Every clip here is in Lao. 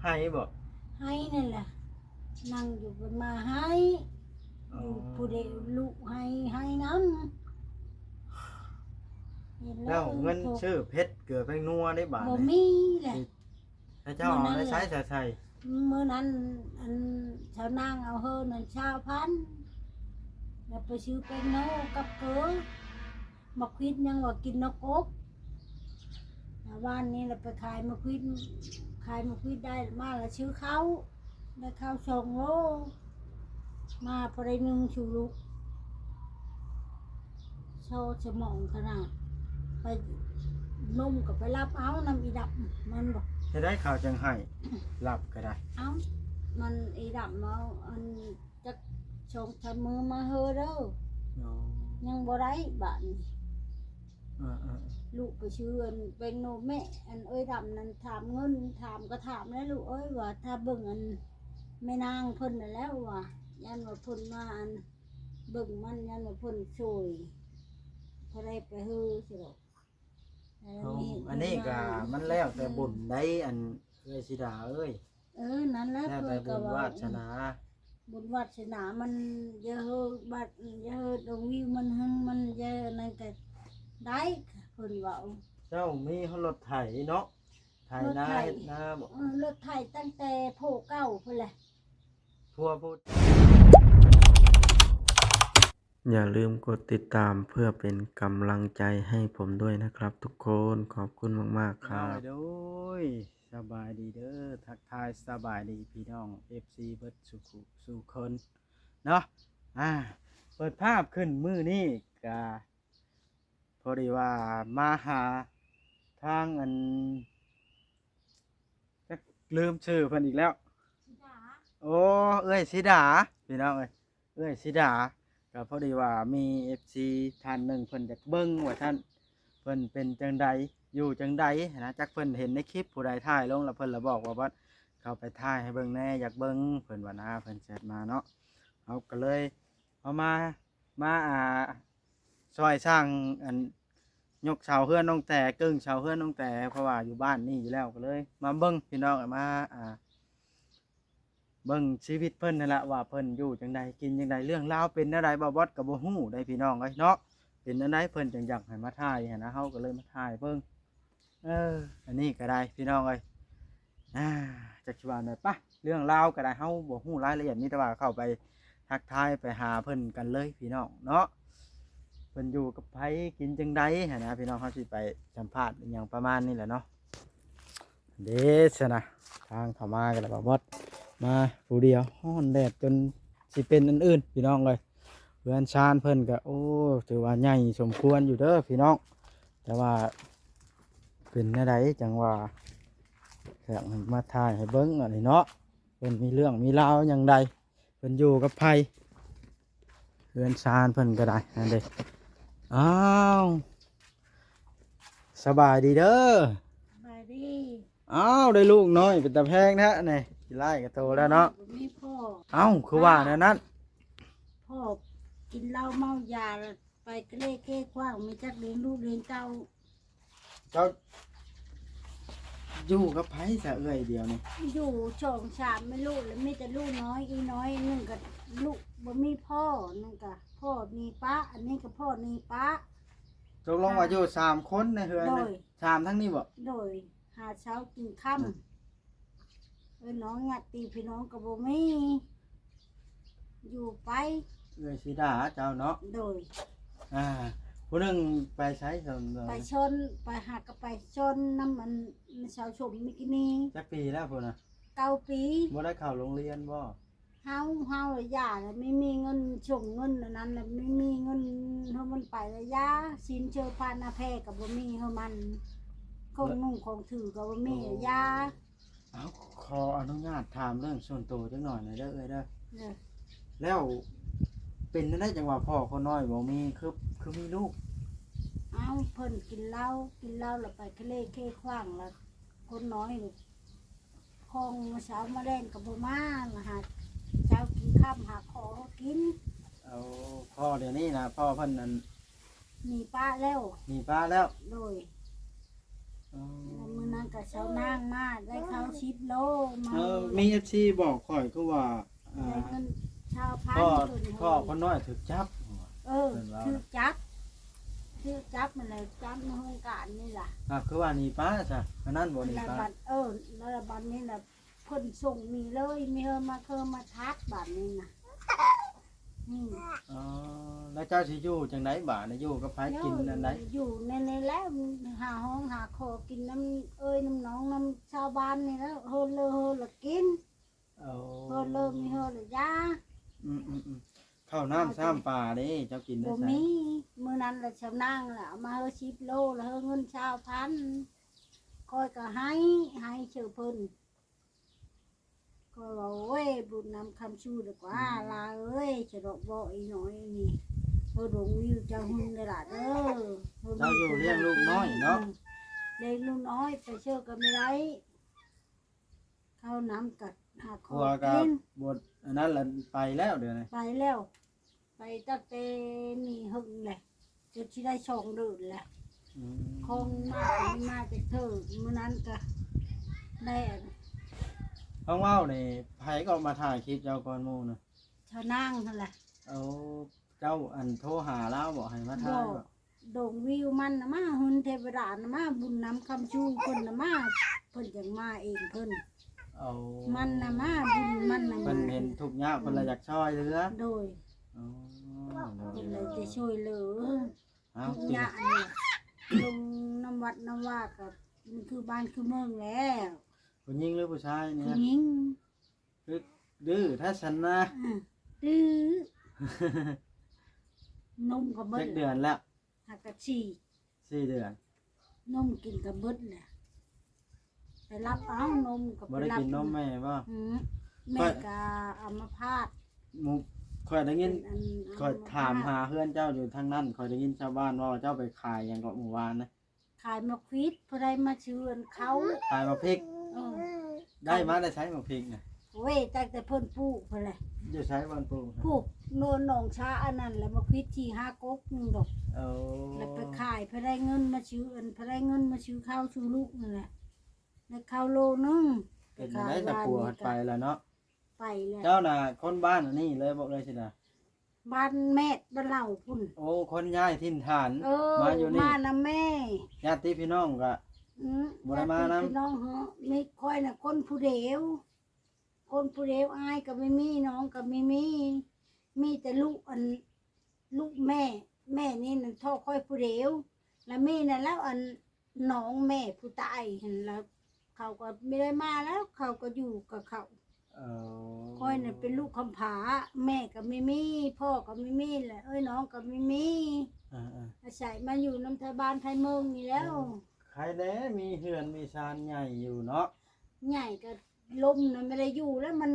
ໄຫ້ບໍ່? ໄຫ້ນັ້ນແຫຼະ ນັ່ງຢູ່ເພິ່ນມາໄຫ້ ອໍ ຢູ່ຜູ້ເດຍ ລູກໄຫ້ ໄຫ້ນຳ. ເຫັນແລ້ວ ແລ້ວເງິນຊື້ເຜັດເກືອແປ້ງນົວໄດ້ບາດນີ້ ບໍ່ມີແຫຼະ. ຊິ ໃຫ້ເຈົ້າເອົາໃນໃຊ້ ໃຊ້ໃສ່? ມື້ນັ້ນ ອັນ ຊາວນາງເອົາເຮີນັ້ນຊາວພັນ ແລ້ວໄປຊື້ແປ້ງນົວກັບເກີ ໝາກຂວິດຍັງວ່າກິນນອກກົກ. ແລ້ວວານນີ້ລະໄປຂາຍໝາກຂວິດ ຂາຍໝາກຂວິດໄດ້ມາລະຊື້ເຂົ້າ ໄດ້ເຂົ້າສອງໂລ ມາພໍໄດ້ໜຶ່ງຊູລູກ ຊໍສະໝອງຂະໜາດ ໄປນົມກໍໄປລັບເອົານຳອີດຳ ມັນບອກ ເຮັດໃດເຂົາຈັ່ງໃຫ້ ລັບກໍໄດ້. ເອົ້າ ມັນອີດຳເອົາ ອັນ ຈັກສອງສາມມື້ມາເຮີເດີ. ອໍ ຍັງບໍ່ໄດ້ບາດນີ້. ເອີໆໆ ລູກໄປຊື້ອັນແປ້ງນົວແມ່ ອັນເອື້ອຍດຳນັ້ນຖາມເງິນ ຖາມກໍຖາມແຫຼະລູກເອີຍ ວ່າຖ້າເບິ່ງອັນແມ່ນາງເພິ່ນນັ້ນແຫຼະວ່າ ຢ້ານວ່າເພິ່ນມາອັນເບິ່ງມັນ ຢ້ານວ່າເພິ່ນຊ່ວຍ ເທົ່າໃດໄປເຮີຊິດອກ. ເອົ້າ ອັນນີ້ກໍມັນແລ້ວແຕ່ບຸນໃດ໋ ອັນເອື້ອຍສີດາເອີຍ. ເອີ ນັ້ນແຫຼະ ແລ້ວແຕ່ບຸນວາດສະໜາ ບຸນວາດສະໜາມັນ ຢ່າເຮີບັດ ຢ່າເຮີດອງວິວມັນ ມັນຢ່ານັ້ນກໍໄດ້ ເພິ່ນເວົ້າ. ເຈົ້າມີຮອດລົດໄຖເນາະ ໄຖນາ ເຮັດນາບໍ? ເອີ ລົດໄຖຕັ້ງແຕ່ຜົວເກົ່າພຸ້ນແຫຼະ ຜົວຜູ້ อย่าลืมกดติดตามเพื่อเป็นกำลังใจให้ผมด้วยนะครับทุกคน ขอบคุณมากๆ ครับ ໂดຍ ສະບາຍດີເດີ ທັກທາຍສະບາຍດີພີ່ນ້ອງເອັຟຊີເບິດສູ່ຜູ້ສູ່ຄົນເນາະ. ອ່າ ເປີດພາບຂຶ້ນມື້ນີ້ກະພໍດີວ່າມາຫາທາງອັນ ຈັກລືມຊື່ເພິ່ນອີກແລ້ວ ສີດາ ໂອ້ ເອື້ອຍສີດາ ພີ່ນ້ອງເອີຍ ເອື້ອຍສີດາ ກໍພໍດີວ່າມີເອັຟຊີທ່ານໜຶ່ງເພິ່ນຢາກເບິ່ງວ່າຊັ້ນ ເພິ່ນເປັນຈັ່ງໃດ ຢູ່ຈັ່ງໃດຫັ້ນນະ ຈັກເພິ່ນເຫັນໃນຄລິບຜູ້ໃດຖ່າຍລົງ ແລ້ວເພິ່ນລະບອກວ່າ ບອດ ເຂົ້າໄປຖ່າຍໃຫ້ເບິ່ງແດ່ ຢາກເບິ່ງ ເພິ່ນວ່ານະ ເພິ່ນແຊັດມາເນາະ ເຮົາກໍເລີຍເອົາມາ ມາ ອ່າ ຊ່ອຍສ້າງ ອັນ ຍົກເສົາເຮືອນນ້ອງແຕ ກຶ້ງເສົາເຮືອນນ້ອງແຕ ເພາະວ່າຢູ່ບ້ານນີ້ຢູ່ແລ້ວ ກໍເລີຍມາເບິ່ງ ພີ່ນ້ອງ ມາ ອ່າ ເບິ່ງຊີວິດເພິ່ນຫັ້ນລະ ວ່າເພິ່ນຢູ່ຈັ່ງໃດ ກິນຈັ່ງໃດ ເລື່ອງລາວເປັນແນວໃດ ບ່າວບອດກໍບໍ່ຮູ້ໃດ໋ ພີ່ນ້ອງເອີຍເນາະ ເປັນແນວໃດເພິ່ນຈຶ່ງຢາກໃຫ້ມາຖ່າຍຫັ້ນນະ ເຮົາກໍເລີຍມາຖ່າຍເບິ່ງ. ເອີ ອັນນີ້ກໍໄດ້ພີ່ນ້ອງເອີຍ ອ່າ ຈັກຊິວ່າແນວໃດ ປະ ເລື່ອງລາວກໍໄດ້ ເຮົາບໍ່ຮູ້ລາຍລະອຽດ ມີແຕ່ວ່າເຂົ້າໄປທັກທາຍໄປຫາເພິ່ນກັນເລີຍພີ່ນ້ອງເນາະ ເພິ່ນຢູ່ກັບໃຜ ກິນຈັ່ງໃດຫັ້ນນະພີ່ນ້ອງ ເຮົາຊິໄປສຳພາດອີ່ຫຍັງປະມານນີ້ແຫຼະເນາະ. ເດ້ຊະນະ ທາງເຂົ້າມາກໍໄດ້ ບ່າວບອດ ມາຜູ້ດຽວ ຮ້ອນແດດຈົນຊິເປັນອັນອື່ນ ພີ່ນ້ອງເອີຍ ເຮືອນຊານເພິ່ນກໍ ໂອ້ ຖືວ່າໃຫຍ່ສົມຄວນຢູ່ເດີພີ່ນ້ອງ ແຕ່ວ່າເປັນແນວໃດຈັ່ງວ່າ ຢາກໃຫ້ມາຖ່າຍໃຫ້ເບິ່ງອັນນີ້ເນາະ ເພິ່ນມີເລື່ອງມີລາວຫຍັງໃດ ເພິ່ນຢູ່ກັບໃຜ ເຮືອນຊານເພິ່ນກໍໄດ້ ນັ້ນເດ້. ອ້າວ ສະບາຍດີເດີ ສະບາຍດີ. ອ້າວ ໄດ້ລູກນ້ອຍເປັນຕາແພງແທ້ນີ້ ຂີ້ລ້າຍກະໂຕແລ້ວເນາະ ບໍ່ມີພໍ່. ເອົ້າ ຄືວ່າແນວນັ້ນ ພໍ່ກິນເຫຼົ້າເມົາຢາ ໄປກະເລເກຂວາງ ມີຈັກລ້ຽງລູກລ້ຽງເຕົ້າ. ເຈົ້າຢູ່ກັບໃຜຊະເອື້ອຍດຽວນີ້? ຢູ່ສອງສາມແມ່ລູກ ແລ້ວມີແຕ່ລູກນ້ອຍ ອີນ້ອຍໜຶ່ງກໍລູກບໍ່ມີພໍ່ ໜຶ່ງກໍພໍ່ໜີປະ ອັນນີ້ກໍພໍ່ໜີປະ. ຕົກລົງວ່າຢູ່ສາມຄົນໃນເຮືອນນະ? ໂດຍ ສາມທັງນີ້ບໍ? ໂດຍ ຫາເຊົ້າກິນຄ່ຳ. ເອີ ນ້ອງຍາດຕິພີ່ນ້ອງກໍບໍ່ມີ ຢູ່ໄປ ເອື້ອຍສີດາເຈົ້າເນາະ? ໂດຍ ອ່າ ຜູ້ໜຶ່ງໄປໃສ? ໄປຊົນ ໄປຫາກໍໄປຊົນນຳອັນສາວຊົມມິກິນີ. ຈັກປີແລ້ວພຸ້ນນະ? ເກົ້າປີ. ບໍ່ໄດ້ເຂົ້າໂຮງຮຽນບໍ່? ເຮົາ ເຮົາຢ່າແລ້ວ ມີ ມີເງິນສົ່ງເງິນອັນນັ້ນແລ້ວ ມີ ມີເງິນໃຫ້ມັນໄປແລ້ວຢ່າ ສິນເຊື່ອພານາແພກໍບໍ່ມີໃຫ້ມັນ ຂອງນຸ່ງຂອງຖືກໍບໍ່ມີ ໂອ້ ຢ່າ. ເອົາ ຂໍອະນຸຍາດຖາມເລື່ອງສ່ວນໂຕຈັກໜ່ອຍໜ່ອຍເດີເອື້ອຍເດີ. ເອີ ແລ້ວເປັນຈັ່ງໃດຈັ່ງວ່າພໍ່ຄົນນ້ອຍບໍ່ມີ ຄື ຄືມີລູກ? ເອົາ ເພິ່ນກິນເຫຼົ້າ ກິນເຫຼົ້າແລ້ວໄປຄະເລເຄຂວາງ ແລ້ວຄົນນ້ອຍນີ້ ຂອງເຊົ້າມາແລງກໍບໍ່ມາ ມາຫາເຊົ້າກິນຄ່ຳ ຫາຂໍກິນ. ເອົາ ພໍ່ດຽວນີ້ນະ ພໍ່ເພິ່ນນັ້ນ ໜີປະແລ້ວ ໜີປະແລ້ວ. ໂດຍ ອໍ ແລ້ວມື້ນ ກໍຊາວນາງມາໄດ້ເຂົ້າສິບໂລມາ. ເອີ ມີເອັຟຊີບອກຂ້ອຍຄືວ່າ ອ່າ ໄດ້ເງິນຊາວພັນ ພໍ່ ເພິ່ນ ພໍ່ຄົນນ້ອຍຖືກຈັບ. ເອີ ເພິ່ນວ່າຖືກຈັບ ຖືກຈັບຫັ້ນແຫຼະ ຈັບໃນໂຮງການນີ້ລະ. ອ່າ ຄືວ່າໜີປ້າຊະ ອັນນັ້ນບໍ່ໜີປ້າ. ແລ້ວບັດ ເອີ ແລ້ວບັດນີ້ລະ ເພິ່ນສົ່ງມີເລີຍ ມີເຮີມາເຄີມາທັດບາດນີ້ນະ. ອືມ ອໍ ແລ້ວເຈົ້າຊິຢູ່ຈັ່ງໃດບາດນີ້? ຢູ່ກັບໃຜ ຢູ່ ກິນອັນໃດ? ຢູ່ໃນນີ້ແຫຼະ ຫາຮ້ອງຫາຂໍກິນນຳເອື້ອຍນຳນ້ອງນຳຊາວບ້ານນີ້ແຫຼະ ເຮີເລີເຮີລະກິນ. ໂອ້ ເຮີເລີມີເຮີລະຢາ. ອືມໆໆ ເຂົ້ານ້ຳຊ້ຳປາເດ້ ເຈົ້າກິນໄດ້ໃສ? ບໍ່ມີ. ມື້ນັ້ນລະຊາວນາງລະເອົາມາເຮີສິບໂລ ລະເຮີເງິນຊາວພັນ ຂ້ອຍກໍໃຫ້ ໃຫ້ຊື່ເພິ່ນ. ຂ້ອຍວ່າ ໂອ້ຍ ບຸນນຳຄຳຊູດີກວ່າ ອືມ ຫຼາເອີຍ ສະດອກເບາະອີນ້ອຍນີ້. ເພິ່ນບໍ່ມີເຈົ້າຫຶງເດີຫຼາເດີ ເພິ່ນ ເຈົ້າຢູ່ລ້ຽງລູກນ້ອຍເນາະ. ອືມ ລ້ຽງລູກນ້ອຍໄປເຊີກໍບໍ່ໄດ້ ເຂົ້ານຳກໍຫາຂໍກິນ. ຜົວກໍບໍ່ອັນນັ້ນລະ ໄປແລ້ວ ດຽວນີ້ໄປແລ້ວ. ໄປຕັ້ງແຕ່ນີ້ເຫິງແຫຼະ ຈົນຊິໄດ້ສອງເດືອນແຫຼະ. ອືມ ຂອງມາ ມາແຕ່ເທື່ອ ມື້ນັ້ນກະໄດ້ອັນ ເພິ່ນເວົ້ານີ້ ໃຜກໍມາຖ່າຍຄລິບເຈົ້າກ່ອນໝູ່ນະ? ຊາວນາງຫັ້ນແຫຼະ. ໂອ້ ເຈົ້າອັນໂທຫາລາວບໍ ໃຫ້ມາຖ່າຍບໍ? ດົງວິວມັນນະມາ ຫຶນເທວະດານະມາ ບຸນນຳຄຳຊູເພິ່ນນະມາ ເພິ່ນຈັ່ງມາເອງເພິ່ນ. ໂອ້ ມັນນະມາ ບຸນມັນນະມາ ເພິ່ນເຫັນທຸກຍາກ ເພິ່ນລະ ອືມ ຢາກຊ່ອຍເຫຼືອ. ໂດຍ ອໍ ໂດຍ ເພິ່ນລະຈະຊ່ອຍເຫຼືອ. ເອົາ ທຸກຍາກນີ້ ລົງນຳວັດນຳວາກໍຄືບ້ານຄືເມືອງແລ້ວ. ຜູ້ຍິງຫຼືຜູ້ຊາຍນີ້? ຜູ້ຍິງ. ດື້ແທ້ຊັ້ນນະ. ອືມ ດື້. ນົມກໍເບິດ. ຈັກເດືອນແລ້ວ? ຫາກະສີ່ ສີ່ເດືອນ. ນົມກິນກໍເບິດແຫຼະ ໄປລັບເອົານົມກໍບໍ່ໄດ້ກິນນົມແມ່ບໍ? ອືມ ແມ່ກໍອຳມະພາດ. ໝູ່ ຂ້ອຍໄດ້ຍິນ ຂ້ອຍຖາມຫາເຮືອນເຈົ້າຢູ່ທາງນັ້ນ ຂ້ອຍໄດ້ຍິນຊາວບ້ານເວົ້າວ່າເຈົ້າໄປຂາຍຫຍັງເກາະມື້ວານນະ? ຂາຍໝາກພິກ ຜູ້ໃດມາຊື້ອັນເຂົ້າ ຂາຍໝາກພິກ. ເອີ ໄດ້ມາແຕ່ໃສໝາກພິກນະ? ໂອ້ຍ ຕັ້ງແຕ່ເພິ່ນປູກພຸ້ນແຫຼະ. ຢູ່ໃສບ່ອນປູກ? ປູກໂນນໜອງຊາອັນນັ້ນແຫຼະ ໝາກພິກສີ່ຫ້າກົກໜຶ່ງດອກ. ໂອ້ ແລ້ວໄປຂາຍ ຜູ້ໃດເງິນມາຊື້ອັນ ຜູ້ໃດເງິນມາຊື້ເຂົ້າສູ່ລູກນັ້ນແຫຼະ ໄດ້ເຂົ້າໂລໜຶ່ງ. ເປັນຈັ່ງໃດ ໄປຂາຍ ສະຜົວ ວານນີ້ ໄປແລ້ວເນາະ? ໄປແລ້ວ. ເຈົ້ານະຄົນບ້ານອັນນີ້ເລີຍບໍ່ເອີຍຊິດາ? ບ້ານແມດ ບ້ານເຫຼົ່າພຸ້ນ. ໂອ້ ຄົນຍ້າຍຖິ່ນຖານ ເອີ ມາຢູ່ນີ້ ມານຳແມ່. ຍາດຕິພີ່ນ້ອງກະ ອືມ ບໍ່ໄດ້ມານຳ. ຍາດຕິພີ່ນ້ອງເຮົາ ມີຂ້ອຍນະຄົນຜູ້ດຽວ ຄົນຜູ້ດຽວ ອ້າຍກໍບໍ່ມີ ນ້ອງກໍບໍ່ມີ ມີແຕ່ລູກອັນ ລູກແມ່ ແມ່ນີ້ນັ້ນເທາະຂ້ອຍຜູ້ດຽວ ລະມີນັ້ນແລ້ວອັນ ນ້ອງແມ່ຜູ້ຕາຍຫັ້ນລະ ເຂົາກໍບໍ່ໄດ້ມາແລ້ວ ເຂົາກໍຢູ່ກັບເຂົາ. ເອີ ຂ້ອຍນັ້ນເປັນລູກກຳພ້າ ແມ່ກໍບໍ່ມີ ພໍ່ກໍບໍ່ມີ ແລະເອື້ອຍນ້ອງກໍບໍ່ມີ. ເອີໆ ອາໄສມາຢູ່ນຳໄທບ້ານໄທເມືອງນີ້ແລ້ວ. ໂອ້ ໃຄແດ່ ມີເຮືອນມີຊານໃຫຍ່ຢູ່ເນາະ. ໃຫຍ່ກໍລົ້ມນະ ບໍ່ໄດ້ຢູ່ແລ້ວ ມັນ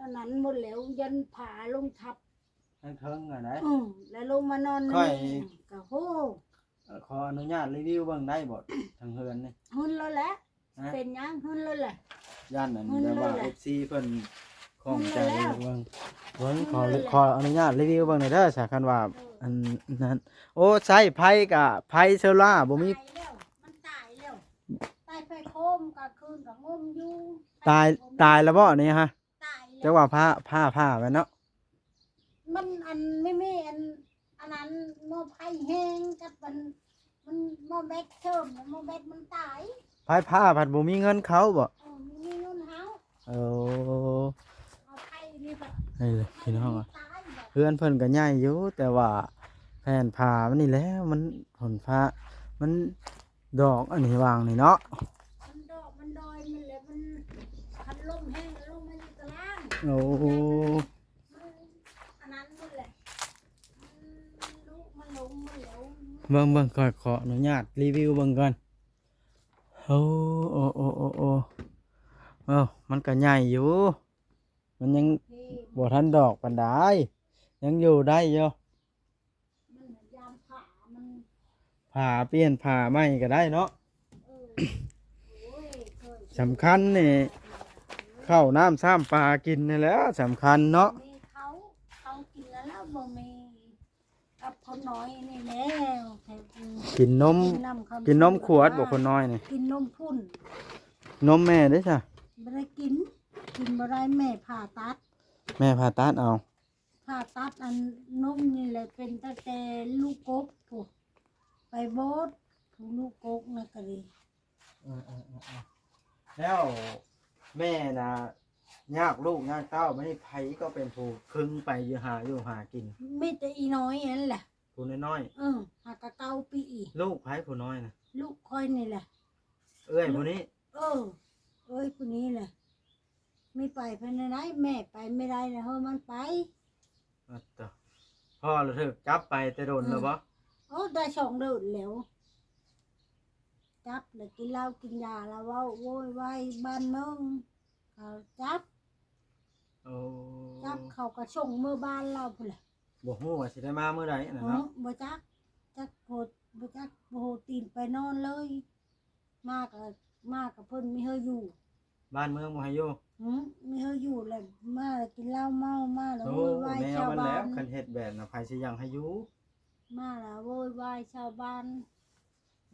ອັນນັ້ນໝົດແລ້ວ ຢ້ານຜາລົງທັບ. ທາງເທິງຫັ້ນໃດ໋. ອືມ ແລ້ວລົງມານອນ ຂ້ອຍ ນີ້ກໍໂຫ ເອີ ຂໍອະນຸຍາດຣີວິວເບິ່ງໄດ້ບໍ່ ທາງເຮືອນນີ້? ເຮືອນລາວແຫຼະ. ຮະ? ເປັນຫຍັງ? ເຮືອນລາວແຫຼະ. ຢ້ານອັນ ເຮືອນລາວແຫຼະ ແບບວ່າ ເອັຟຊີ ເພິ່ນຂ້ອງໃຈ. ເບິ່ງ ເບິ່ງ ຂໍ ເຮືອນລາວແຫຼະ ຂໍອະນຸຍາດຣີວິວເບິ່ງແດ່ເດີ ສາຄັນວ່າ ເອີ ອັນນັ້ນ. ໂອ້ ໃຊ້ໄຟກະໄຟໂຊລາ ບໍ່ມີ. ຕາຍແລ້ວ ມັນຕາຍແລ້ວ ຕາຍໄຟໂຄມ ກາງຄືນກໍງົມຢູ່. ຕາຍ ຕາຍແລ້ວບໍ່ນີ້ຮະ? ຕາຍແລ້ວ. ຈັກວ່າຟ້າ ຟ້າຜ່າແມ່ນເນາະ. ມັນອັນ ມີ ມີອັນ ອັນນັ້ນ ໝໍ້ໄຟແຮງກັບອັນ ມັນໝໍ້ແບັດເທີມ ໝໍ້ແບັດມັນຕາຍ. ໄຟຟ້າພັດບໍ່ມີເງິນເຂົ້າບໍ? ເອີ ບໍ່ມີເງິນເຮົາ. ໂອ້ ໝໍ້ໄຟນີ້ແບບ ນີ້ພີ່ນ້ອງ ຕາຍແບບ ເຮືອນເພິ່ນກໍໃຫຍ່ຢູ່ ແຕ່ວ່າແຜ່ນຜ້າມັນນີ້ແຫຼະ ມັນ ຫົນຟ້າ ມັນ ດອກອັນນີ້ຫວ່າງນີ້ເນາະ ມັນດອກມັນດອຍມັນແຫຼະ ມັນຄັນລົມແຮງກໍລົງມາຢູ່ຕາລ່າງ. ໂອ້ ມັນອັນນັ້ນໝົດແຫຼະ ມັນລຸມັນລົງໝົດແລ້ວ. ເບິ່ງໆ ຂ້ອຍຂໍອະນຸຍາດຣີວິວເບິ່ງກ່ອນ. ໂອ້ ໂອ້ ໂອ້ ໂອ້ ໂອ້ ເອົ້າ ມັນກໍໃຫຍ່ຢູ່ ມັນຍັງບໍ່ທັນດອກປານໃດ ຍັງຢູ່ໄດ້ຢູ່. ມັນຍາມຜ້າມັນ ຜ້າ ປ່ຽນຜ້າໃໝ່ກໍໄດ້ເນາະ. ເອີ ໂອ້ຍ ສຳຄັນນີ້ ເຂົ້ານ້ຳຊ້ຳປາກິນນີ້ແຫຼະສຳຄັນເນາະ. ມີເຂົ້າ ເຂົ້າກິນແລ້ວບໍ່ມີ ກັບເ ຄົນນ້ອຍນີ້ແລ້ວ ແທ້ ອືມ ກິນນົມ ກິນນ້ຳຄຳ ກິນນົມຂວດບໍ່ ຄົນນ້ອຍນີ້? ກິນນົມພຸ້ນ. ນົມແມ່ເດ້ຊະ? ບໍ່ໄດ້ກິນ ກິນບໍ່ໄດ້ ແມ່ຜ່າຕັດ. ແມ່ຜ່າຕັດເອົາ. ຜ່າຕັດອັນນົມນີ້ແຫຼະ ເປັນຕັ້ງແຕ່ລູກກົກພຸ້ນ ໄປເບິດ ຜູ້ລູກກົກນະກະດີ. ເອີໆໆໆ ແລ້ວແມ່ນະ ຍາກລູກຍາກເຕົ້າ ບາດນີ້ໃຜກໍເປັນຜູ້ຄຶງໄປຢູ່ຫາຢູ່ຫາກິນ? ມີແຕ່ອີນ້ອຍຫັ້ນແຫຼະ ຜູ້ນ້ອຍໆ. ເອີ ຫາກະເກົ້າປີ. ລູກໃຜຜູ້ນ້ອຍນະ? ລູກຂ້ອຍນີ້ແຫຼະ. ເອື້ອຍຜູ້ນີ້? ເອີ ເອື້ອຍຜູ້ນີ້ແຫຼະ. ມີໄປເພິ່ນໄດ້ ແມ່ໄປບໍ່ໄດ້ລະ ເຮີມັນໄປ. ອັດຕະ ພໍ່ລະຖືກຈັບໄປແຕ່ດົນແລ້ວບໍ່? ເອີ ໂອ້ ໄດ້ສອງເດືອນແລ້ວ ຈັບລະກິນເຫຼົ້າກິນຢາລະ ເວົ້າໂວຍວາຍບ້ານເມືອງ ເຂົາຈັບ. ໂອ້ ຈັບເຂົາກະສົ່ງເມືອບ້ານລາວພຸ້ນແຫຼະ. ບໍ່ຮູ້ວ່າຊິໄດ້ມາມື້ໃດຫັ້ນນະເນາະ. ເອີ ບໍ່ຈັກ ຈັກໂພດ ບໍ່ຈັກ ບໍ່ໂຫຕີນໄປນອນເລີຍ. ມາກະ ມາກະເພິ່ນມີເຮີຢູ່ ບ້ານເມືອງບໍ່ໃຫ້ຢູ່. ຫື ມີເຮີຢູ່ແລ້ວ ມາລະກິນເຫຼົ້າເມົາ ມາລະໂວຍວາຍຊາວບ້ານ. ໂອ້ ແນວມັນແລ້ວ ຄັນເຮັດແບບນັ້ນ ໃຜຊິຍັງໃຫ້ຢູ່? ມາລະໂວຍວາຍຊາວບ້ານ.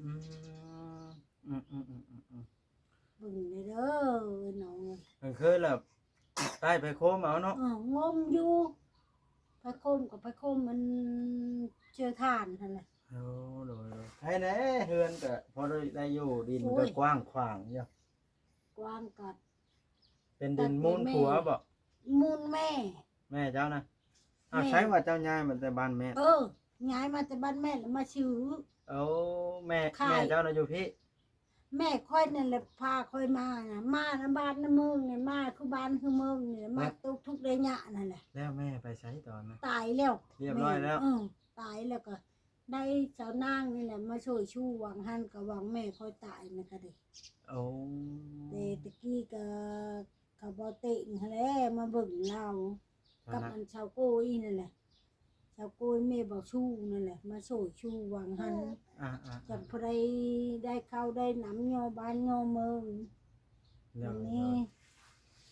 ອືມ ອືມໆໆໆ ເບິ່ງແດ່ເດີນ້ອງເອີຍ. ກາງຄືນລະ ໃຕ້ໄຟໂຄມເອົາເນາະ. ເອີ ງົມຢູ່ ໄຟໂຄມກໍໄຟໂຄມມັນເຊື້ອຖ່ານຫັ້ນແຫຼະ. ໂອ້ ໂດຍໆ ໃຜແດ່ ເຮືອນກໍພໍໄດ້ ໄດ້ຢູ່ ດິນກໍ ໂອ້ຍ ກວ້າງຂວາງຢູ່. ກວ້າງກໍ ເປັນດິນມູນຜົວບໍ່? ມູນແມ່. ແມ່ເຈົ້ານະ? ອ້າວ ແມ່ ໃສວ່າເຈົ້າຍ້າຍມາແຕ່ບ້ານແມ່? ເອີ ຍ້າຍມາແຕ່ບ້ານແມ່ລະມາຊື້. ໂອ້ ແມ່ ແມ່ເຈົ້ານະຢູ່ພີ້? ແມ່ຂ້ອຍນັ້ນແຫຼະພາຂ້ອຍມານະ ມານຳບ້ານນຳເມືອງນີ້ ມາຄືບ້ານຄືເມືອງນີ້ແຫຼະ ມາ ແລ້ວ ຕົກທຸກໄດ້ຍາກນັ້ນແຫຼະ. ແລ້ວແມ່ໄປໃສຕອນນັ້ນ? ຕາຍແລ້ວ ຮຽບຮ້ອຍແລ້ວ. ເອີ ຕາຍແລ້ວກໍໄດ້ສາວນາງນີ້ແຫຼະມາຊ່ວຍຊູ ຫວ່າງຫັ້ນກໍຫວ່າງແມ່ຂ້ອຍຕາຍນັ້ນກະເດ. ໂອ້ ແຕ່ຕະກີ້ກໍ ເຂົາບໍ່ເຕັງຫັ້ນແຫຼະ ມາເບິ່ງລາວ ກັບອັນຊາວໂກ້ອີນັ້ນແຫຼະ ຊາວໂກ້ແມ່ບໍ່ຊູນັ້ນແຫຼະ ມາຊ່ວຍຊູຫວ່າງຫັ້ນ. ອ່າໆໆ ຈັກຜູ້ໃດໄດ້ເຂົ້າໄດ້ນຳ ຍໍບ້ານຍໍເມືອງ. ແລ້ວ ບາດນີ້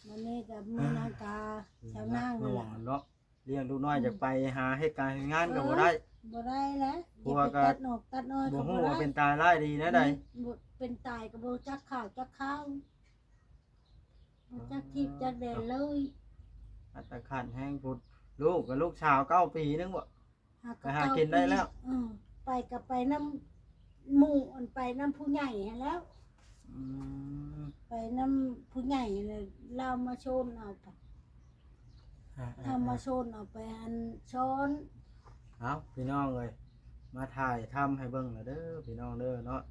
ບາດນີ້ກໍມື້ນັ້ນກະ ອ່າ ຊາວນາງນັ້ນແຫຼະ ເນາະ ລ້ຽງລູກນ້ອຍ ອືມ ຢາກໄປຫາເຮັດການເຮັດງານກໍບໍ່ໄດ້. ເອີ ບໍ່ໄດ້ແຫຼະ ຢ່າໄປຕັດນອກຕັດນ້ອຍ ບໍ່ຮູ້ວ່າເປັນຕາຍຮ້າຍດີແນວໃດ. ອືມ ບໍ່ ເປັນຕາຍກໍບໍ່ຈັກຂ່າວຈັກຄາວ ບໍ່ຈັກທິດຈັກແດນເລີຍ. ອັດຕະຂາດແຮງພຸ້ນ ລູກກໍລູກສາວເກົ້າປີໜຶ່ງບໍ ຫາ ໄປຫາກິນໄດ້ແລ້ວ. ເອີ ໄປກໍໄປນຳໝູ່ ອັນໄປນຳຜູ້ໃຫຍ່ຫັ້ນແລ້ວ. ອືມ ໄປນຳຜູ້ໃຫຍ່ແລ້ວ ລາວມາໂຊນເອົາໄປ ອ່າໆໆ ເອົາມາໂຊນເອົາໄປອັນຊ້ອນ. ເອົາ ພີ່ນ້ອງເອີຍ ມາຖ່າຍທຳໃຫ້ເບິ່ງລະເດີພີ່ນ້ອງເດີເນາະ.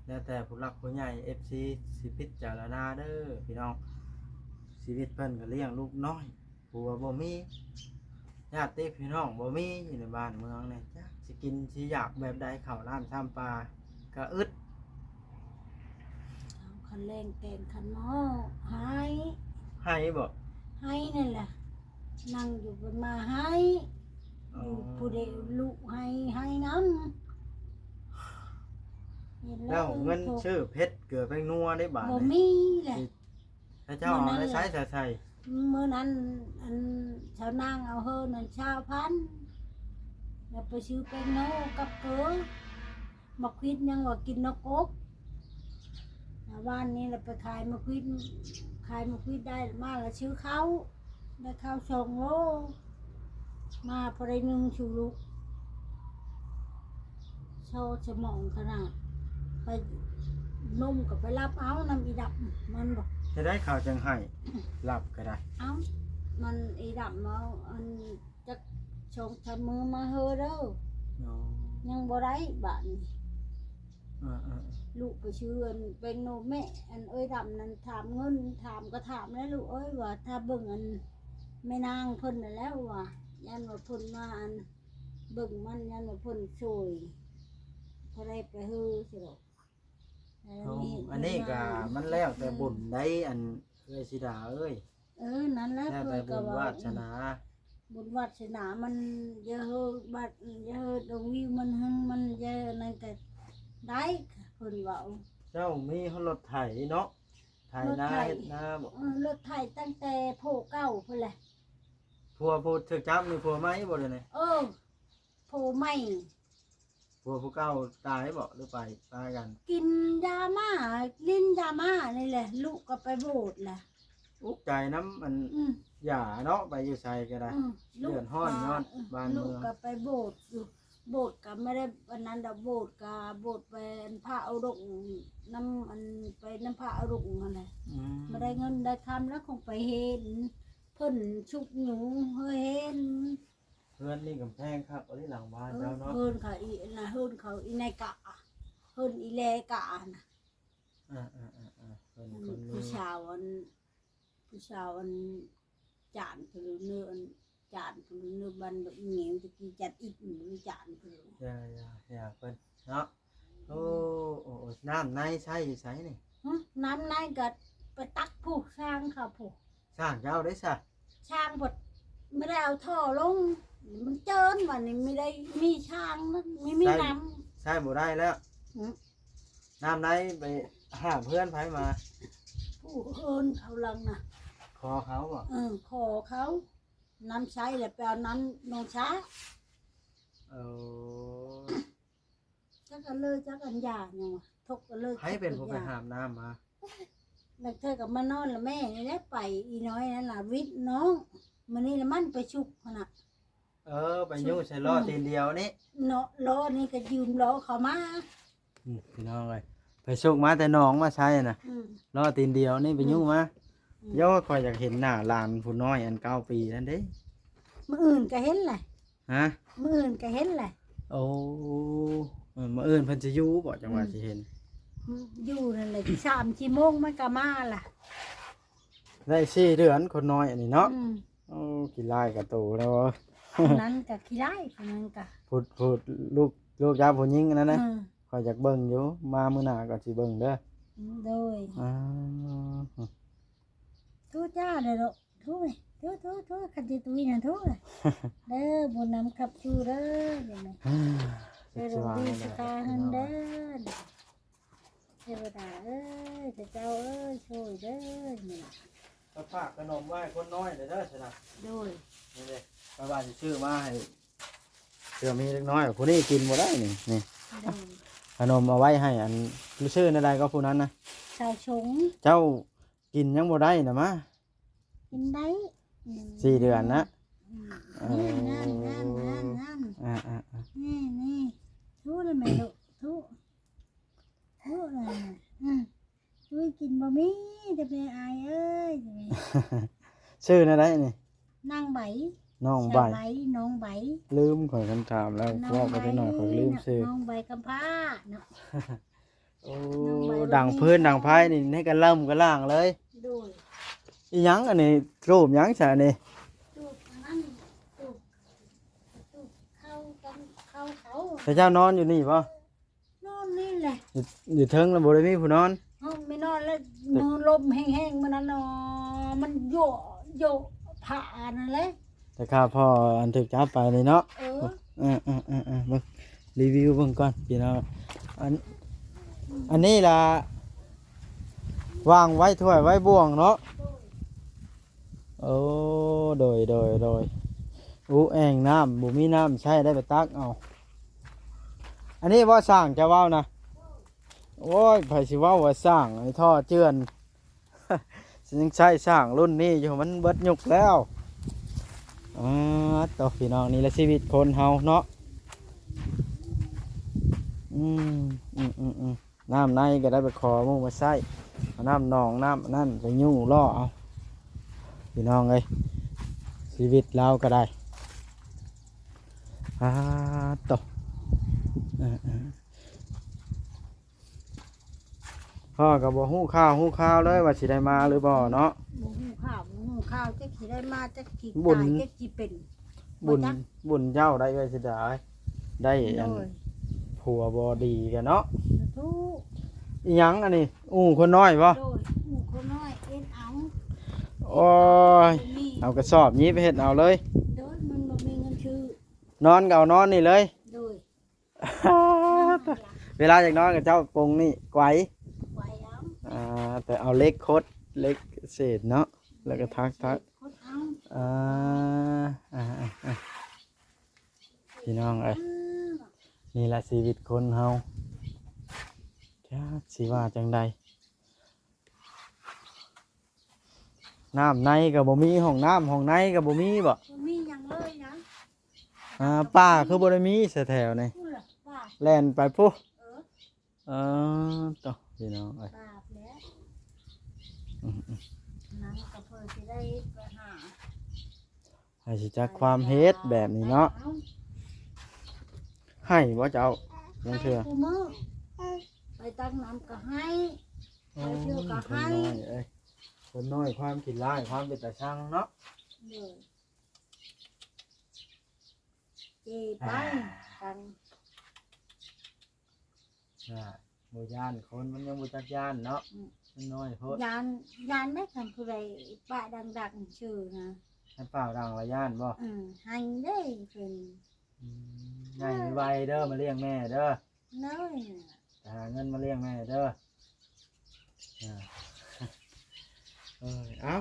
ແລ້ວແຕ່ຜູ້ຫຼັກຜູ້ໃຫຍ່ ເອັຟຊີ ຊິພິຈາລະນາເດີພີ່ນ້ອງ. ຊີວິດເພິ່ນກໍລ້ຽງລູກນ້ອຍ ຜົວບໍ່ມີ ຍາດຕິພີ່ນ້ອງບໍ່ມີ ຢູ່ໃນບ້ານເມືອງນີ້ ຈັກຊິກິນຊິຢາກແບບໃດ ເຂົ້ານ້ຳຊຳປາກໍອຶດ. ເອົາ ຄັນແລງແກງຄັນໝໍ້ ໄຫ້ ໄຫ້ບໍ? ໄຫ້ນັ້ນແຫຼະ ນັ່ງຢູ່ເປັນໝາໄຫ້. ອໍ ຢູ່ຜູ້ດຽວ ລູກໄຫ້ ໄຫ້ນຳ. ເຫັນແລ້ວ ແລ້ວເງິນຊື້ເຜັດເກືອແປ້ງນົວໄດ້ບາດນີ້ ບໍ່ມີແຫຼະ. ຊິ ເຂົາເຈົ້າເອົາໃນໃຊ້ໃສ່? ມື້ນັ້ນ ອັນ ຊາວນາງເອົາເຮີນັ້ນຊາວພັນ ແລ້ວໄປຊື້ແປ້ງນົວກັບເກີ ໝາກຂວິດຍັງວ່າກິນນຳກົກ. ແລ້ວວານນີ້ລະໄປຂາຍໝາກຂວິດ ຂາຍໝາກຂວິດໄດ້ ມາລະຊື້ເຂົ້າ ໄດ້ເຂົ້າສອງໂລ ມາພໍໄດ້ໜຶ່ງຊູລູກ ຊໍສະໝອງຂະໜາດ. ໄປນົມກໍໄປລັບເອົານຳອີດຳມັນບໍ ເຮັດໃດເຂົາຈັ່ງໃຫ້ ລັບກໍໄດ້. ເອົ້າ ມັນອີດຳເອົາ ອັນ ຈັກສອງສາມມື້ມາເຮີເດີ. ອໍ ຍັງບໍ່ໄດ້ບາດນີ້. ເອີໆໆ ລູກໄປຊື້ອັນແປ້ງນົວແມ່ ອັນເອື້ອຍດຳນັ້ນຖາມເງິນ ຖາມກໍຖາມແຫຼະລູກເອີຍ ວ່າຖ້າເບິ່ງອັນແມ່ນາງເພິ່ນນັ້ນແຫຼະ ວ່າຢ້ານວ່າເພິ່ນມາອັນເບິ່ງມັນ ຢ້ານວ່າເພິ່ນຊ່ວຍ ເທົ່າໃດໄປເຮີຊິດອກ. ເອົາ ອັນນີ້ກໍມັນແລ້ວແຕ່ບຸນໄດ໋ ອັນເອື້ອຍສີດາເອີຍ. ເອີ ນັ້ນແຫຼະ ແລ້ວແຕ່ບຸນວາດສະໜາ ບຸນວາດສະໜາມັນ ຢ່າເຮີບາດ ຢ່າເຮີດອງວິວມັນ ມັນຢ່ານັ້ນກໍໄດ້ ເພິ່ນເວົ້າ. ເຈົ້າມີຮອດລົດໄຖເນາະ ໄຖນາເຮັດນາບໍ? ເອີ ລົດໄຖຕັ້ງແຕ່ຜົວເກົ່າພຸ້ນແຫຼະ. ຜົວຜູ້ຖືກຈັບນີ້ຜົວໃໝ່ບໍດຽວນີ້? ເອີ. ຜົວໃໝ່. ຜົວຜູ້ເກົ່າຕາຍບໍ ຫຼືໄປປະກັນ? ກິນຢາມາ ຫຼິ້ນຢາມານີ້ແຫຼະ ລູກກໍໄປໂບດແຫຼະ. ອຸກໃຈນຳອັນ ອືມ ຢາເນາະ ໄປຢູ່ໃສກໍໄດ້. ອືມ ເດືອດຮ້ອນ ລູກກໍ ຍ້ອນ ອືມ ບ້ານເມືອງ ລູກກໍໄປໂບດຢູ່ ໂບດກໍບໍ່ໄດ້ອັນນັ້ນດອກ ໂບດກໍໂບດໄປອັນພະອຸດົງ ນຳອັນ ໄປນຳພະອຸດົງຫັ້ນແຫຼະ. ອືມ ບໍ່ໄດ້ເງິນໄດ້ຄຳແລ້ວ ຄົງໄປເຫັນເພິ່ນຊຸກຍູ້ ເຫັນ. ເຮືອນນີ້ກຳແພງຄັກອີ່ຫຼີຫຼັງບ້ານເຈົ້າເນາະ. ເອີ ເຮືອນເຂົາອີ່ນະ ເຮືອນເຂົາອີ່ນາຍກະ ເຮືອນອີ່ແລກະນະ. ອ່າໆໆໆ ເພິ່ນ ອືມ ຄົນນີ້ ຜູ້ສາວອັນ ຜູ້ສາວອັນ ຈານເພິ່ນເນີ ອັນ ຈານເພິ່ນເນີ ບ້ານບັກຫຍັງຕະກີ້ ຈານອິດ ຫຼື ຈານເພິ່ນ ຢ່າ ຢ່າ ຢ່າເພິ່ນເນາະ. ໂອ້ ໂອ້ ໂອ້ ນ້ຳໃນໃຊ້ຢູ່ໃສນີ້? ຫຶ ນ້ຳໃນກໍໄປຕັກຜູ້ ຊ່າງເຂົາຜູ້. ຊ່າງເຈົ້າເດ້ຊະ? ຊ່າງເພິ່ນບໍ່ໄດ້ເອົາທໍ່ລົງ ມັນເຈີນ ບາດນີ້ມີໄດ້ ມີຊ່າງ ມີ ມີ ໃຊ້ ນ້ຳ ໃຊ້ບໍ່ໄດ້ແລ້ວ. ຫຶ ນ້ຳໃນໄປຫາບເຮືອນໃຜມາ? ຜູ້ເຮືອນເຂົາຫຼັງນະ. ຂໍເຂົາບໍ? ເອີ ຂໍເຂົາ ນ້ຳໃຊ້ແລ້ວໄປເອົານ້ຳໜອງສາ. ເອີ ຈັກອັນເລີ ຈັກອັນຢາຫຍັງວະ ທົກອັນເລີ. ໃຜເປັນຜູ້ໄປຫາບນ້ຳມາ? ບາງເທື່ອກໍມານອນລະແມ່ນີ້ແຫຼະ ໄປອີນ້ອຍນັ້ນລະ ວິດນ້ອງ ມື້ນີ້ລະມັນໄປຊຸກຫັ້ນນະ. ເອີ ໄປຍູ້ໃສ່ລໍ້ຕີນດຽວນີ້ເນາະ ລໍ້ນີ້ກໍຢືມລໍ້ເຂົາມາ. ອືມ ພີ່ນ້ອງເອີຍ ໄປຊຸກມາແຕ່ໜອງມາໃສ່ນະ. ອືມ ລໍ້ຕີນດຽວນີ້ໄປຍູ້ມາ. ອືມ ໂຢ ຂ້ອຍຢາກເຫັນໜ້າຫຼານຜູ້ນ້ອຍອັນເກົ້າປີນັ້ນເດ້. ມື້ອື່ນກໍເຫັນແຫຼະ. ຮະ? ມື້ອື່ນກໍເຫັນແຫຼະ. ໂອ້ ເອີ ມື້ອື່ນເພິ່ນຊິຢູ່ບໍ ຈັ່ງວ່າ ອືມ ຊິເຫັນ. ຢູ່ນັ້ນແຫຼະ ສາມສີ່ໂມງມັນກໍມາລະ. ໄດ້ສີ່ເດືອນຄົນນ້ອຍອັນນີ້ເນາະ. ອືມ ໂອ້ ຂີ້ຮ້າຍກະໂຕແລ້ວ. ຄົນນັ້ນກະຂີ້ຮ້າຍ ຄົນນັ້ນກະ ຜູ້ ຜູ້ ລູກ ລູກເຈົ້າຜູ້ຍິງອັນນັ້ນນະ. ເອີ ຂ້ອຍຢາກເບິ່ງຢູ່ ມາມື້ໜ້າກໍຊິເບິ່ງເດີ. ໂດຍ ອ່າ ໂທຈ້າເດີລູກ ໂທ ໂທ ໂທ ໂທ ຄັນຊິຕຸ້ຍນະ ໂທເດີ ບຸນນຳຄັບຊູເດີ ເດີ ເດີ ເດີ ເດີ ເດີ ເດີ ເດີ ເດີ ເທວະດາເອີຍ ພະເຈົ້າເອີຍ ຊ່ວຍເດີ. ນີ້ ມາຝາກຂະໜົມໄວ້ຄົນນ້ອຍເດີ ເດີຊັ້ນນະ. ໂດຍ ນີ້ເດ້ ຂ້ອຍວ່າຊິຊື້ມາໃຫ້ ເພື່ອມີເດັກນ້ອຍ ຜູ້ນີ້ກິນບໍ່ໄດ້ນີ້ ນີ້. ໂດຍ ຂະໜົມເອົາໄວ້ໃຫ້ອັນ ຊື່ແນວໃດກໍຜູ້ນັ້ນນະ? ຊາວຊົງ. ເຈົ້າກິນຍັງບໍ່ໄດ້ນະ ມາ. ກິນໄດ້ ສີ່ເດືອນນະ. ອືມ ເອີ ນີ້ ນັ້ນ ນັ້ນ ນັ້ນ ນັ້ນ ອ່າໆໆ ນີ້ ນີ້ ທຸລະແມ່ລູກ ທຸ ທຸລະ. ອືມ ຕຸ້ຍກິນບໍ່ມີ ແຕ່ແມ່ອາຍເອີຍ. ຊື່ແນວໃດນີ້? ນາງໃບ ນ້ອງໃບ ໃບ ນ້ອງໃບ. ລືມ ຂ້ອຍຄັນຖາມແລ້ວ ນ້ອງໃບ ເວົ້າໄປຈັກໜ້ອຍ ຂ້ອຍລືມຊື່ ນ້ອງໃບກຳພ້າເນາະ. ໂອ້ ດັງເພີນດັງໄພນີ້ໃນກະເລີ່ມກະລ່າງເລີຍ. ໂດຍ ອີຫຍັງອັນນີ້ ຕູບຫຍັງຊະອັນນີ້? ຕູບອັນນັ້ນ ຕູບ ຕູບເຂົ້າກັນ ເຂົ້າເຂົາ. ພະເຈົ້ານອນຢູ່ນີ້ບໍ່? ນອນນີ້ແຫຼະ ຢູ່ ຢູ່ເທິງລະບໍ່ໄດ້ມີຜູ້ນອນ. ເຮົາໄປນອນແລ້ວ ມື້ລົມແຮງໆ ມື້ນັ້ນເນາະ ມັນໂຍະໂຍະຜ້ານັ້ນແຫຼະ. ແຕ່ຂ້າພໍ່ອັນຖືກຈັບໄປນີ້ເນາະ. ເອີ ເອີໆໆໆ ເບິ່ງ ຣີວິວເບິ່ງກ່ອນພີ່ນ້ອງ. ອັນ ອັນນີ້ລະ ວາງໄວ້ຖ້ວຍໄວ້ບ່ວງເນາະ. ໂອ້ ໂດຍ ໂດຍ ໂດຍ. ອຸ ແອ່ງນ້ຳ ບໍ່ມີນ້ຳໃຊ້ ໄດ້ໄປຕັກເອົາ. ອັນນີ້ບໍ່ຊ່າງຈະເວົ້ານະ? ໂອ້ຍ ໃຜຊິເວົ້າວ່າຊ່າງ ໄອ້ທໍ່ເຈື່ອນ ຍັງໃຊ້ຊ່າງລຸ້ນນີ້ຢູ່ ມັນເບິດຍຸກແລ້ວ. ອາ ໂຕ ພີ່ນ້ອງ ນີ້ລະຊີວິດຄົນເຮົາເນາະ. ອືມ ອືມໆໆ ນ້ຳໃນກໍໄດ້ໄປຂໍໝູ່ມາໃຊ້ ເອົານ້ຳໜອງນ້ຳອັນນັ້ນໄປຍູ້ລໍ້ເອົາ ພີ່ນ້ອງເອີຍ. ຊີວິດລາວກໍໄດ້ ອາ ໂຕ ເອີໆ ພໍ່ກໍບໍ່ຮູ້ຂ່າວຮູ້ຄາວເລີຍວ່າຊິໄດ້ມາຫຼືບໍ່ເນາະ. ບໍ່ຮູ້ຂ່າວບໍ່ຮູ້ຂ່າວ ຈັກຊິໄດ້ມາ ຈັກຊິຕາຍ ຈັກຊິເປັນ ບຸນ ບຸນເຈົ້າໄດ້ເອື້ອຍເສຍດາຍ ໄດ້ອັນ ໂດຍ ຜົວບໍ່ດີກັນເນາະ. ສາທຸ. ອີຫຍັງອັນນີ້? ອູ້ຄົນນ້ອຍບໍ່? ໂດຍ ອູ້ຄົນນ້ອຍເຮັດເອົາ. ໂອ້ຍ ເອົາກະສອບນີ້ໄປເຮັດເອົາເລີຍ. ໂດຍ ມັນບໍ່ມີເງິນຊື້. ນອນກໍເອົານອນນີ້ເລີຍ. ໂດຍ. ເວລາຢາກນອນກໍເຈົ້າປົງນີ້ໄກວ ໄກວເອົາ ອ່າ ແຕ່ເອົາເຫຼັກຂົດ ເຫຼັກເສດເນາະ ແລ້ວກໍທັກໆ ເຫຼັກຂົດເອົາ ອ່າ ອ່າໆ ພີ່ນ້ອງເອີຍ. ນີ້ແຫຼະຊີວິດຄົນເຮົາ ຈັກຊິວ່າຈັ່ງໃດ. ນ້ຳໃນກໍບໍ່ມີ ຫ້ອງນ້ຳຫ້ອງໃນກໍບໍ່ມີບໍ? ບໍ່ມີຫຍັງເລີຍນະ. ອ່າ ປ່າຄືບໍ່ໄດ້ມີແຖວນີ້? ພຸ້ນລະ ປ່າ ແລ່ນໄປພຸ້ນ. ເອີ ເອີ ໂຕ ພີ່ນ້ອງເອີຍ ບາບແລ້ວ. ອືມໆ ນັ້ນກໍເພື່ອຊິໄດ້ໄປຫາ ໃຜຊິຈັກຄວາມເຮັດແບບນີ້ເນາະ. ໄຫ້ບໍ່ເຈົ້າ? ບາງເທື່ອ ໄປຕັກນ້ຳກໍໄຫ້ ໄປເທື່ອກໍໄຫ້. ຄົນນ້ອຍເອີຍ ຄົນນ້ອຍຄວາມຂີ້ຮ້າຍ ຄວາມເປັນຕາຊັງເນາະ. ໂດຍ ເຈໄປ ອ່າ ຕັງ ອ່າ ບໍ່ຢ້ານຄົນ ມັນຍັງບໍ່ຈັກຢ້ານເນາະ. ອືມ ມັນນ້ອຍໂພດ ຢ້ານ ຢ້ານໄດ້ ຄັນຜູ້ໃດປາກດັງໆຊື່ນະ. ຄັນປາກດັງລະຢ້ານບໍ່? ອືມ ໃຫ້ເດ້ເພິ່ນ. ອືມ ໃຫຍ່ໄວໆເດີ ມາລ້ຽງແມ່ເດີ. ໂດຍ ໄປຫາເງິນມາລ້ຽງແມ່ເດີ. ອ່າ ເອີຍ ເອົ້າ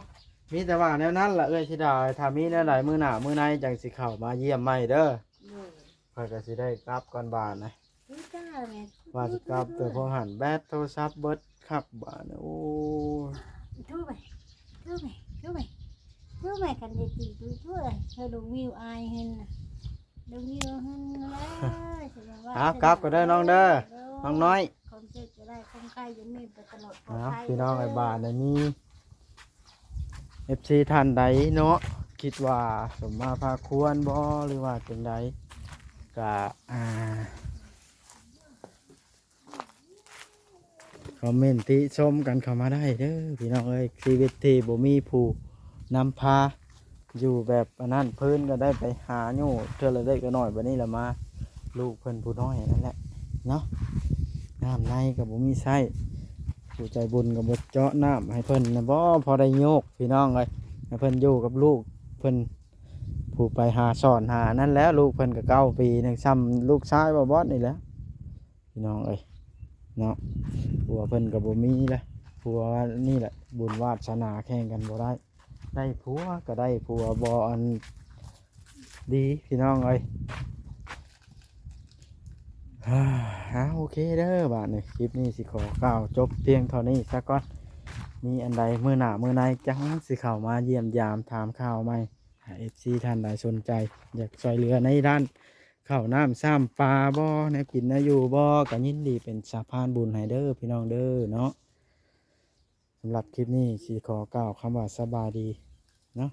ມີແຕ່ວ່າແນວນັ້ນລະເອື້ອຍທິດາ ຖ້າມີແນວໃດມື້ໜ້າມື້ໃນຈັ່ງຊິເຂົ້າມາຢ້ຽມໃໝ່ເດີ. ໂດຍ ຂ້ອຍກໍຊິໄດ້ກັບກ່ອນບາດນະ. ຄືເກົ່າແມ່ ວ່າຊິກັບ ແຕ່ພວກຫັ້ນແບັດໂທລະສັບເບິດຄັກບາດນະ. ໂອ້ຍ ໂທໄປ ໂທໄປ ໂທໄປ ໂທໄປ ຄັນໄດ້ຕີໂທ ໂທເທື່ອ ເບິ່ງວິວອາຍເຫັນນະ. ເອົາ ກັບກ່ອນເດີນ້ອງເດີ ນ້ອງນ້ອຍ. ຄວາມເຈັບຈະໄດ້ ຄວາມໄຂ້ຢ່າມີໄປຕະຫຼອດ ເອົາ ພີ່ນ້ອງເອີຍ ບາດນີ້ມີເອັຟຊີທ່ານໃດເນາະ ຄິດວ່າສົມມາພາຄວນບໍ່ ຫຼືວ່າຈັ່ງໃດ ກະ ອ່າ ຄອມເມັນຕິຊົມກັນເຂົ້າມາໄດ້ເດີພີ່ນ້ອງເອີຍ. ຊີວິດທີ່ບໍ່ມີຜູ້ນຳພາ ຢູ່ແບບອັນນັ້ນ ເພິ່ນກໍໄດ້ໄປຫາຢູ່ເທື່ອລະເລັກລະນ້ອຍ ບັດນີ້ລະມາ ລູກເພິ່ນຜູ້ນ້ອຍນັ້ນແຫຼະເນາະ. ນ້ຳໃນກໍບໍ່ມີໃຊ້ ຜູ້ໃຈບຸນກໍບໍ່ເຈາະນ້ຳໃຫ້ເພິ່ນນະບໍ ພໍໄດ້ໂຍກພີ່ນ້ອງເອີຍ ໃຫ້ເພິ່ນຢູ່ກັບລູກເພິ່ນ ຜູ້ໄປຫາສອນຫານັ້ນແຫຼະ. ລູກເພິ່ນກໍເກົ້າປີ ຍັງຊ່ຳລູກຊາຍບ່າວບອດນີ້ແຫຼະ. ພີ່ນ້ອງເອີຍເນາະ ຜົວເພິ່ນກໍບໍ່ມີແຫຼະ ຜົວນີ້ແຫຼະ ບຸນວາດສະໜາແຂ່ງກັນບໍ່ໄດ້ ໄດ້ຜົວກໍໄດ້ຜົວບໍ່ອັນດີ ພີ່ນ້ອງເອີຍ. ອາ ໂອເຄເດີ ບາດນີ້ຄລິບນີ້ຊິຂໍກ່າວຈົບພຽງເທົ່ານີ້ສາກ່ອນ. ມີອັນໃດມື້ໜ້າມື້ໃນຈັ່ງຊິເຂົ້າມາຢ້ຽມຢາມຖາມຂ່າວໃໝ່ ຖ້າເອັຟຊີທ່ານໃດສົນໃຈ ຢາກຊ່ວຍເຫຼືອໃນດ້ານ ເຂົ້ານ້ຳຊ້ຳປາບໍ່ ແນວກິນແນວຢູ່ບໍ່ ກໍຍິນດີເປັນສະພານບຸນໃຫ້ເດີພີ່ນ້ອງເດີເນາະ. ສຳລັບຄລິບນີ້ຊິຂໍກ່າວຄຳວ່າສະບາຍດີເນາະ.